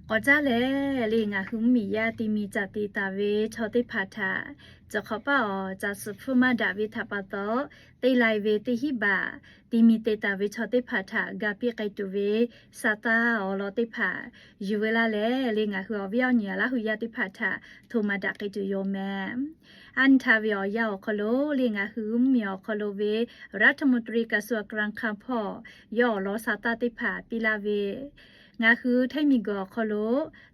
K'awꞈ caˉ leh le, ngaˬ hui mvuhˇmiˬ yaˇ ti mi caꞈ ti taˍ ve chaw teˇ hpaˍ htaꞈ, ciˬ hk'awꞈ paˉ awˬ caˬ suhˍ hpfuhˇ maˇ daꞈ ve htaꞈ pa taw, te lai ve teˇ hinˉ baꞈ ti mi te taˍ ve chaw teˇ hpaˍ htaꞈ ga piˇ k'ai tuˬ ve sa taˇ awˬ lawn teˇ hpaˍ yuˬ ve laˇ leh le, ngaˬ hui awˬ viˉ awˬ nyi Laˇ hu yaˇ teˇ hpaˍ htaꞈ htoꞈ ma daꞈ k'ai tuˬ yoˬ meh. Anˇ htaˇ ve awˬ yanˇ awˬ hk'aw lo le, ngaˬ hui mvuhˇmiˬ awˬ hk'aw lo ve รัฐมนตรีกระทรวงการคลัง hpawˇ yawˇ awˬ lawn sa taˇ teˇ hpaˍ piˇ laˇ ve, ngaˬ hui htaiˇ miˬ guiˬ awˬ hk'aw lo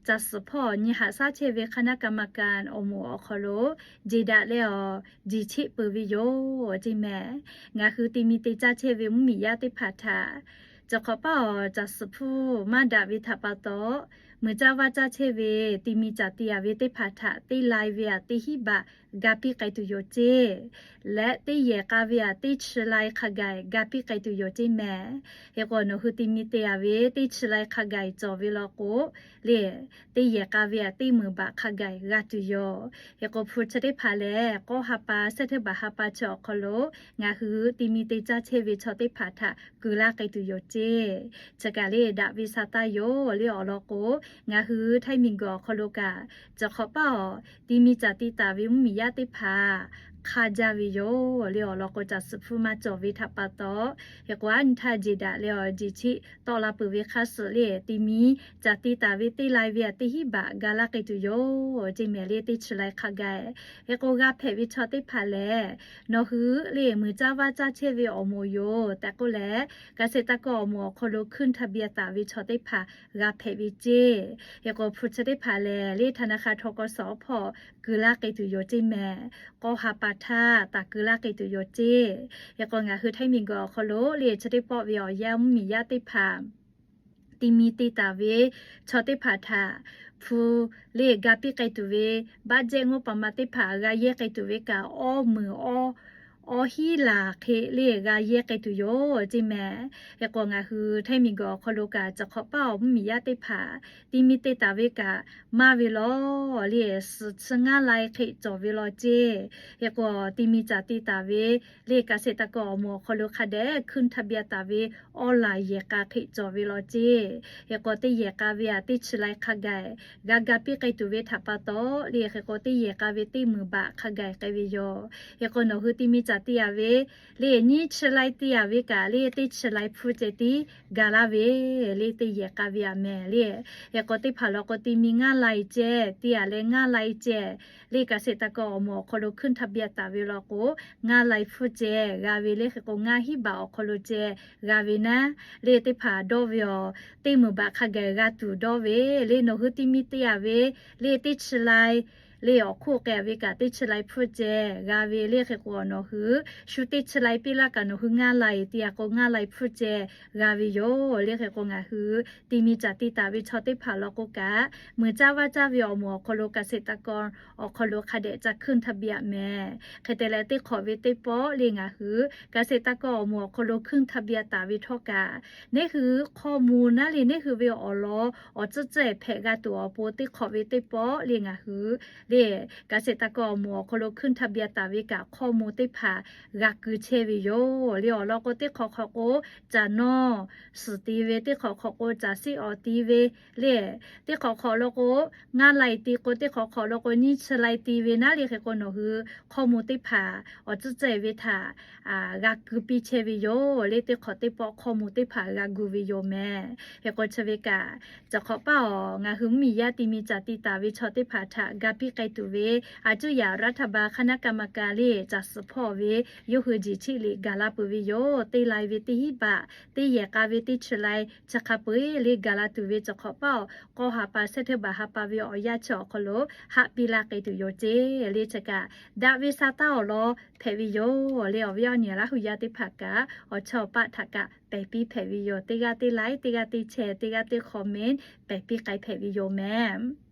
caˬ suhˍ hpawˇ nyi haꞈ shaˉ chehˇ ve คณะกรรมการ awˬ moˍ awˬ hk'aw lo jeˬ daꞈ leh awˬ jeˬ cheˆ peuˬ ve yoˬ ceˇ meh. Ngaˬ hui ti mi te caˇ chehˇ ve mvuhˇmiˬ yaˇ teˇ hpaˍ htaꞈ, ciˬ hk'awꞈ paˉ awˬ caˬ suhˍ hpfuhˇ maˇ daꞈ ve htaꞈ pa taw, muiˬ caˇ vaˇ caˇ chehˇ ve ti mi caꞈ ti yaꞈ ve teˇ hpaˍ htaꞈ te lai ve aꞈ teˇ hinˉ baꞈ ga piˇ k'ai tuˬ yoˬ ceˇ. Leh teˇ yehˬ k'a ve aꞈ teˇ chi lai hk'a gaˬ ga piˇ k'ai tuˬ yoˬ ceˇ meh. Hk'e k'o, nawˬ hui ti mi te aꞈ ve teˇ chi lai hk'a gaˬ cawˬ ve law k'o le, teˇ yehˬ k'a ve aꞈ teˇ meunˍ baꞈ hk'a gaˬ g'a tuˬ yoˬ. Hk'e k'o, hpu chi teˇ hpaˍ lehˬ, k'awˇ ha pa, sehˉ hteˇ baˬ ha pa chi awˬ hk'aw lo ngaˬ hui ti mi te caˇ chehˇ ve chaw teˇ hpaˍ htaꞈ keu laˇ k'ai tuˬ yoˬ ceˇ. Chi kaꞈ le, daꞈ ve sa taˇ yoˬ le. Awˬ lawn k'o, ngaˬ hui htaiˇ miˬ guiˬ awˬ hk'aw lo kaꞈ, ciˬ hk'awꞈ paˉ awˬ ti mi caꞈ ti taˍ ve mvuhˇmiˬ yaˇ teˇ hpaˍ hk'a jaˇ ve yoˬ le. Awˬ lawn k'o, caˬ suhˍ hpfuhˇ maˇ cawˬ ve htaꞈ pa taw, hk'e k'o, anˇ htaˇ jeˬ daꞈ leh awˬ jeˬ cheˆ tawˆ la peuˬ ve hk'a shuˍ le, ti mi caꞈ ti taˍ ve te lai ve aꞈ teˇ hinˉ baꞈ ga laˇ k'ai tuˬ yoˬ ceˇ meh le, teˇ chi lai hk'a gaˬ. Hk'e k'o, g'a hpehꞈ ve chaw teˇ hpaˍ lehˬ, nawˬ hui le muiˬ caˇ vaˇ caˇ chehˇ ve awˬ moˍ yoˬ tehꞈ k'oˆ leh, เกษตรกร awˬ moˍ awˬ hk'aw lo ขึ้นทะเบียน taˍ ve chaw teˇ hpaˍ g'a hpehꞈ ve ceˇ. Hk'e k'o, hpu chi teˇ hpaˍ lehˬ le, ธนาคาร ทกส hpawˇ keu laˇ k'ai tuˬ yoˬ ceˇ meh. K'awˇ ha pa htaˇ taˍ keu laˇ k'ai tuˬ yoˬ ceˇ. Hk'e k'o, ngaˬ hui htaiˇ miˬ guiˬ awˬ hk'aw lo le, chi teˇ pawˆ ve awˬ yanˇ mvuhˇmiˬ yaˇ teˇ hpaˍ ti mi te taˍ ve chaw teˇ hpaˍ htaꞈ hpu le ga piˇ k'ai tuˬ ve บัดเจ็ต งบประมาณ teˇ hpaˍ g'a yehˇ k'ai tuˬ ve kaꞈ, awˇ meunˍ awˇ hinˉ laˬ hk'e le g'a yehˇ k'ai tuˬ yoˬ ceˇ meh. Hk'e k'o, ngaˬ hui htaiˇ miˬ guiˬ awˬ hk'aw lo kaꞈ, ciˬ hk'awꞈ paˉ awˬ mvuhˇmiˬ yaˇ teˇ hpaˍ ti mi te taˍ ve kaꞈ maˇ ve law le, suhˍ chi ngaˇ lai hk'e cawˬ ve law ceˇ. Hk'e k'o, ti mi caꞈ ti taˍ ve le, เกษตรกร awˬ moˍ awˬ hk'aw lo hk'a dehꞈ ขึ้นทะเบียน taˍ ve awˇ laˬ yehˬ k'a hk'e cawˬ ve law ceˇ. Hk'e k'o, teˇ yehˬ k'a ve aꞈ teˇ chi lai hk'a gaˬ g'a ga piˇ k'ai tuˬ ve htaꞈ pa taw le, hk'e k'o, teˇ yehˬ k'a ve teˇ meunˍ baꞈ hk'a gaˬ k'ai ve yoˬ. Hk'e k'o, nawˬ hui ti mi caꞈ ti yaꞈ ve le, nyiˇ chi lai te yaꞈ ve kaꞈ le, teˇ chi lai hpfuhˇ ceh tiˉ ga laˇ ve le, teˇ yehˬ k'a ve aꞈ meh le. Hk'e k'o, teˇ hpaˍ law k'o, ti mi ngaˇ lai ceh te yaꞈ leh ngaˇ lai ceh le, เกษตรกร awˬ moˍ awˬ hk'aw lo ขึ้นทะเบียน taˍ ve law k'o, ngaˇ lai hpfuhˇ ceh g'a ve le. Hk'e k'o, ngaˇ hinˉ baꞈ awˬ hk'aw lo ceh g'a ve naˉ le, teˇ hpaˍ dawˇ ve awˬ teˇ meunˍ baꞈ hk'a gaˬ g'a tuˬ dawˇ ve le. Nawˬ hui ti mi te yaꞈ ve le, teˇ chi lai le, awˬ hk'oˆ k'ai ve kaꞈ teˇ chi lai hpfuhˇ ceh g'a ve le. Hk'e k'o, nawˬ hui shu teˇ chi lai piˇ laˇ kaꞈ nawˬ hui ngaˇ lai te yaꞈ k'o, ngaˇ lai hpfuhˇ ceh g'a ve yoˬ le. Hk'e k'o, ngaˬ hui ti mi caꞈ ti taˍ ve chaw teˇ hpaˍ law k'o kaꞈ, muiˬ caˇ vaˇ caˇ ve awˬ moˍ awˬ hk'aw lo เกษตรกร awˬ hk'aw lo hk'a dehꞈ ca ขึ้นทะเบียน meh. Hk'e te leh, teˇ hk'awꞈ ve teˇ pawˆ le, ngaˬ hui เกษตรกร awˬ moˍ awˬ hk'aw lo ขึ้นทะเบียน taˍ ve htawˇ kaꞈ, neˇ hui hkawˇ mvuh naˉ le, neˇ hui ve awˬ lawn awˬ tcuhˉ tcuhˉ hpehꞈ g'a tuˬ awˬ pon, teˇ hk'awꞈ ve teˇ pawˆ le, ngaˬ hui le เกษตรกร awˬ moˍ awˬ hk'aw lo ขึ้นทะเบียน taˍ ve kaꞈ hkawˇ mvuh teˇ hpaˍ g'a keu chehˇ ve yoˬ le. Awˬ lawn k'o, teˇ hk'awꞈ hk'awꞈ k'o, caˬ nawˇ suhˍ ti ve, teˇ hk'awꞈ hk'awꞈ k'o, caˬ seˆ awˬ ti ve le, teˇ hk'awꞈ hk'awꞈ law k'o, ngaˇ lai ti k'o, teˇ hk'awꞈ hk'awꞈ law k'o, nyiˇ chi lai ti ve naˉ le. Hk'e k'o, nawˬ hui hkawˇ mvuh teˇ hpaˍ awˬ tcuhˉ tcuhˉ ve htaꞈ g'a keu piˇ chehˇ ve yoˬ le. Teˇ hk'awꞈ teˇ pawˆ hkawˇ mvuh teˇ hpaˍ g'a gu ve yoˬ meh. Hk'e k'o, chi ve kaꞈ, ciˬ hk'awꞈ paˉ awˬ ngaˬ hui mvuhˇmiˬ yaˇ ti mi caꞈ ti taˍ ve chaw teˇ hpaˍ htaꞈ ga piˇ k'ai tuˬ ve, a cuˇ yaꞈ รัฐบาล คณะกรรมการ le caˬ suhˍ hpawˇ ve yawˇ hui jeˬ cheˆ liꞈ gaˬ la peuˬ ve yoˬ. Te lai ve teˇ hinˉ baꞈ, teˇ yehˬ k'a ve teˇ chi lai chi hk'a peu-eˬ le gaˬ la tuˬ ve, ciˬ hk'awꞈ paˉ awˬ k'awˇ ha pa, sehˉ hteˇ baˬ ha pa ve awˬ yanˇ chi awˬ hk'aw lo haꞈ piˇ laˇ k'ai tuˬ yoˬ ceˇ le. Chi kaꞈ, daꞈ ve sa taˇ awˬ lawn hpehꞈ ve yoˬ le. Awˬ viˉ awˬ nyi Laˇ hu yaˇ teˇ hpaˍ kaꞈ, awˬ chawˇ awˬ paˆ htaꞈ kaꞈ pehˬ piˇ hpehꞈ ve yoˬ. Teˇ g'aˇ teˇ like, teˇ g'aˇ teˇ share, teˇ g'aˇ teˇ comment pehˬ piˇ k'ai hpehꞈ ve yoˬ meh.